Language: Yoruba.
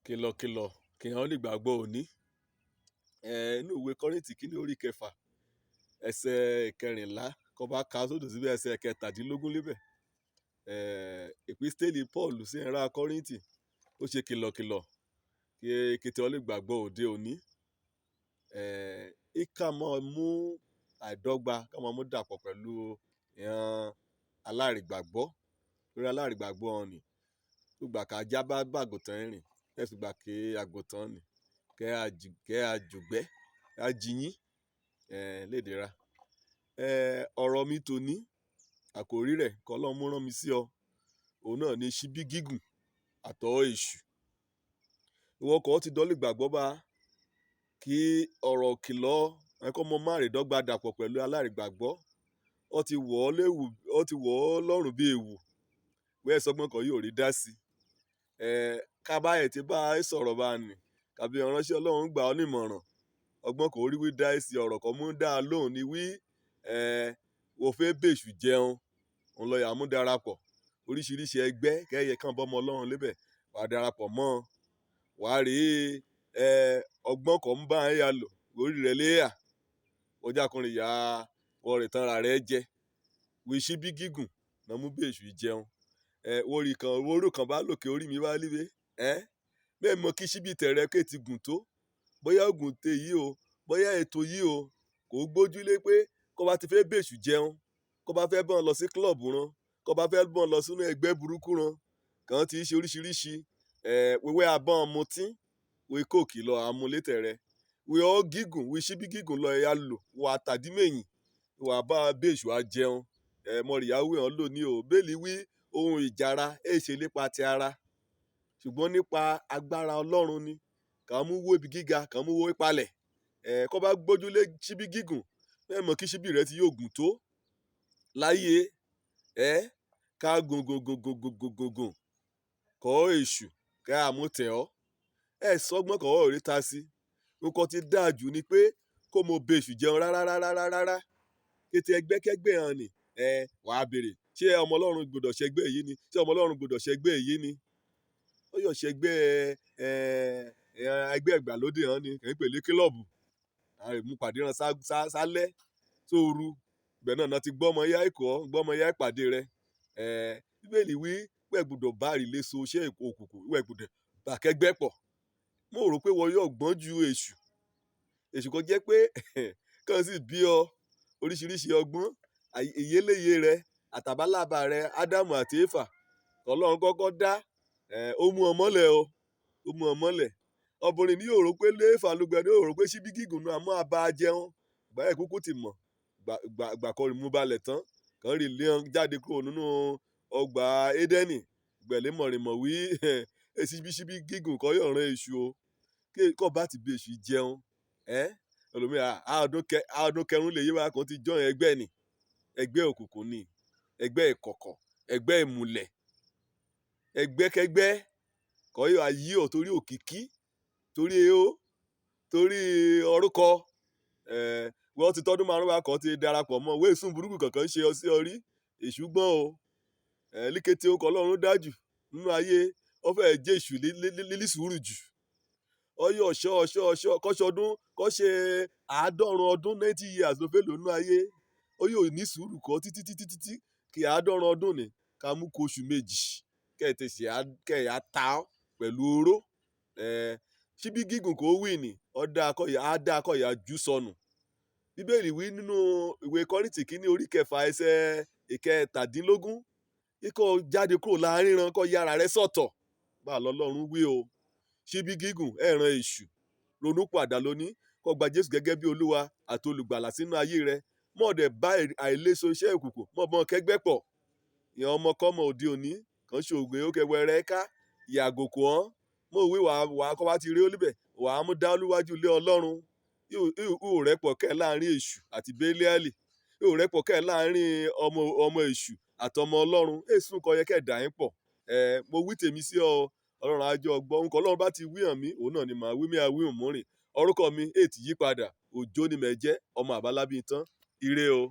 Kìlọ̀kìlọ̀ kí hàn nígbàgbọ́ òní. Inú ìwé Kọ́ríńtì kínní orí kẹfà ẹsẹ̀ ìkẹrìnlá kó bá ka sódò síbẹ̀ ẹsẹ̀ kẹtàdínlógún níbẹ̀. Èpísítélì Pọ́ọ̀lù sí ará Kọ́ríńtì ó ṣe kìlọ̀kìlọ̀ kí kété onígbàgbọ́ òde òní. Ìkà máa mú àìdọ́gba ká máa mú dàpọ̀ pẹ̀lú ìhan alárìgbàgbọ́. Torí alárìgbàgbọ́ ọ̀n nì gbogbo ká ajá bá bàgùntàn rìn ẹ sì gbà kí àgùntàn nì kẹ́ a jùgbẹ́ á jiyín lédè ra. Ọ̀rọ̀ mi tòní, àkòrí rẹ̀ kọ́lọ́run mú rán mi sí ọ, òun náà ni ṣíbí gígùn àtọwọ́ èṣù. Ìwọ kọ́ ti dọ́lígbàgbọ́ bá kí ọ̀rọ̀ kìlọ̀ ẹ kọ́ mọ má rìndọ́gba dàpọ̀ pẹ̀lú alárìgbàgbọ́. Ó ti wọ̀ ọ́ léwu, ó ti wọ̀ ọ́ lọ́rùn bí ewu. Wẹ́ẹ́ sọgbọ́n kan yóò rí dá sí. Ká bá ẹ̀ tí bá ẹ sọ̀rọ̀ bá nì, kàbí ìránṣẹ́ Ọlọ́run gbà ọ́ nímọ̀ràn. Ọgbọ́n kò rí wí dá sí ọ̀rọ̀ kan mú dá lóhùn ni wí, wo fẹ́ bèṣù jẹun, òun lọ yà mú darapọ̀. Oríṣiríṣi ẹgbẹ́ kẹ́yẹ kàn bá ọmọ Ọlọ́run lébẹ̀, wàá darapọ̀ mọ́. Wàá rí, ọgbọ́n kan ń bá ẹ yà lò, orí rẹ̀ léyà. Ọjà kan rìn yà, wọ rẹ̀ tanra rẹ̀ jẹ. Wí ṣíbí gígùn náà mú bèṣù jẹun. Orí kan, orú kan bá lòkè orí mi wá líbe. Bẹ́ẹ̀ mọ kí ṣíbí tẹ̀rẹ ké ti gùn tó. Bóyá ó gùn té yìí o, bóyá ètò yìí o, kò gbójú lé pé kó bá ti fẹ́ bèṣù jẹun, kó bá fẹ́ bọ́n lọ sí klọ́ọ̀bù ran, kó bá fẹ́ bọ́n lọ sínú ẹgbẹ́ burúkú ran, kàn tí í ṣe oríṣiríṣi. Wíwẹ́ abọ́n mutí, wí kóòkì lọ àmúlétẹ̀ rẹ. Wí ọ́ gígùn, wí ṣíbí gígùn lọ ya lò, wà tàdí mẹ́yìn, wà bá bèṣù á jẹun. Mọ̀ríyá wí hàn lò ní o. Bẹ́ẹ̀lì wí ohun ìjàra é ṣe nípa ti ara, ṣùgbọ́n nípa agbára Ọlọ́run ni. Kàn mú wó ibi gíga, kàn mú wó ìpalẹ̀. Kó bá gbójú lé ṣíbí gígùn, bẹ́ẹ̀ mọ kí ṣíbí rẹ ti yóò gùn tó. Láyé, ká gùn gùn gùn gùn gùn gùn gùn gùn kọ́ èṣù kẹ́ àmú tẹ̀ ọ́. Ẹ sọgbọ́n kan ò rí ta sí. Nǹkan tí dáa jù ni pé kó mo bèṣù jẹun rárá rárá rárá rárá. Kété ẹgbẹ́kẹ́gbẹ́ hàn ni, wà á béèrè. Ṣé ọmọ Ọlọ́run gbọdọ̀ ṣẹgbẹ́ èyí ni? Ṣé ọmọ Ọlọ́run gbọdọ̀ ṣẹgbẹ́ èyí ni? Ó yọ ṣẹgbẹ́, ẹgbẹ́ ìgbàlódé hàn ni, kì í pè ní kílọ̀bù. A lè mú pàdé ran sá sá sálẹ̀ sóoru. Ibẹ̀ náà ni ti gbọ́ ọmọ yá ìkọ́, gbọ́ ọmọ yá ìpàdé rẹ. Bíbélì wí pé ẹ gbọdọ̀ bá ìléso iṣẹ́ òkùnkùn, wẹ́ gbọdọ̀ bá kẹ́gbẹ́ pọ̀. Mo rò pé wọ́n yóò gbọ́n ju èṣù. Èṣù kan jẹ́ pé kàn sì bí ọ oríṣiríṣi ọgbọ́n, ìyéléye rẹ, àtàbálàbà rẹ, Ádámù àti Éfà. Ọlọ́run kọ́kọ́ dá, ó mú ọ mọ́lẹ̀ o, ó mú ọ mọ́lẹ̀. Obìnrin ní yóò rò pé lé Éfà ló gbẹ ní yóò rò pé ṣíbí gígùn náà mú abá jẹun. Ìgbà yẹn kúkú ti mọ̀. Gbà gbà gbà kọ́ mú balẹ̀ tán. Kàn rí lé ọ́n jáde kúrò nínú ọgbà Édẹ́nì. Gbẹ̀lẹ́ mọ̀rìnmọ̀ wí, ṣíbí ṣíbí gígùn kọ́ yóò rán èṣù o. Kí kó bá ti bèṣù jẹun, ẹlòmíràn, ọdún kẹrún lè yé wa kan ti join ẹgbẹ́ ni. Ẹgbẹ́ òkùnkùn ni, ẹgbẹ́ ìkọ̀kọ̀, ẹgbẹ́ ìmùlẹ̀, ẹgbẹ́kẹ́gbẹ́ kọ́ yóò ayé ọ torí òkìkí, torí o, torí orúkọ. Wọ́n ti tọ́dún márùn-ún wa kan ti darapọ̀ mọ́. Wéèsùn burúkú kankan ṣe ọ sí ọ rí. Èṣù gbọ́n o. Líkété ó kọ Ọlọ́run dájú nínú ayé, ó fẹ́ jẹ́ èṣù lílí sùúrù jù. Ó yọ ṣọ́ ṣọ́ ṣọ́ kọ́ṣọdún, kọ́ ṣe àádọ́rùn ọdún, 90 years ló fẹ́ lò nínú ayé. Ó yóò ní sùúrù kọ́ títí títí títí kí àádọ́rùn ọdún ni ká mú kó oṣù méjì kẹ́ ẹ tẹ̀sí kẹ́ ẹ ta ọ́ pẹ̀lú oró. Ṣíbí gígùn kò wí ní, ó dá kọ́ ìyá, á dá kọ́ ìyá jù sọnù. Bíbélì wí nínú ìwé Kọ́ríńtì kínní orí kẹfà ẹsẹ̀ ìkẹtàdínlógún. Kíkọ́ jáde kúrò láàrín ran kọ́ yára rẹ sọ̀tọ̀. Bá lọ́lọ́run wí o. Ṣíbí gígùn ẹ̀ràn èṣù. Ronú padà lóní. Kó gba Jésù gẹ́gẹ́ bí Olúwa àti olùgbàlà sínú ayé rẹ. Mọ̀ dẹ̀ bá àìléso iṣẹ́ òkùnkùn, mọ̀ bọ́n kẹ́gbẹ́ pọ̀. Ìyẹn ọmọkọ́mọ òde òní kan ṣògùn ó kẹwẹ́ rẹ ká, yàgò kò hàn. Mo wí wà wà kó bá ti rí ó níbẹ̀, wà á mú dá olúwájú ilé Ọlọ́run. Ihò rẹ́pọ̀ kẹ́ láàrín èṣù àti Bélíàlì. Ihò rẹ́pọ̀ kẹ́ láàrín ọmọ ọmọ èṣù àti ọmọ Ọlọ́run. Èṣù nǹkan yẹ kẹ́ dà yín pọ̀. Mo wí tèmi sí ọ. Ọlọ́run á jọ gbọ́. Nǹkan Ọlọ́run bá ti wí hàn mí, òun náà ni màá wí mí àwí òmùrìn. Orúkọ mi ètì yípadà. Òjó ni mẹ̀ jẹ́, ọmọ àbálábí tán. Ire o.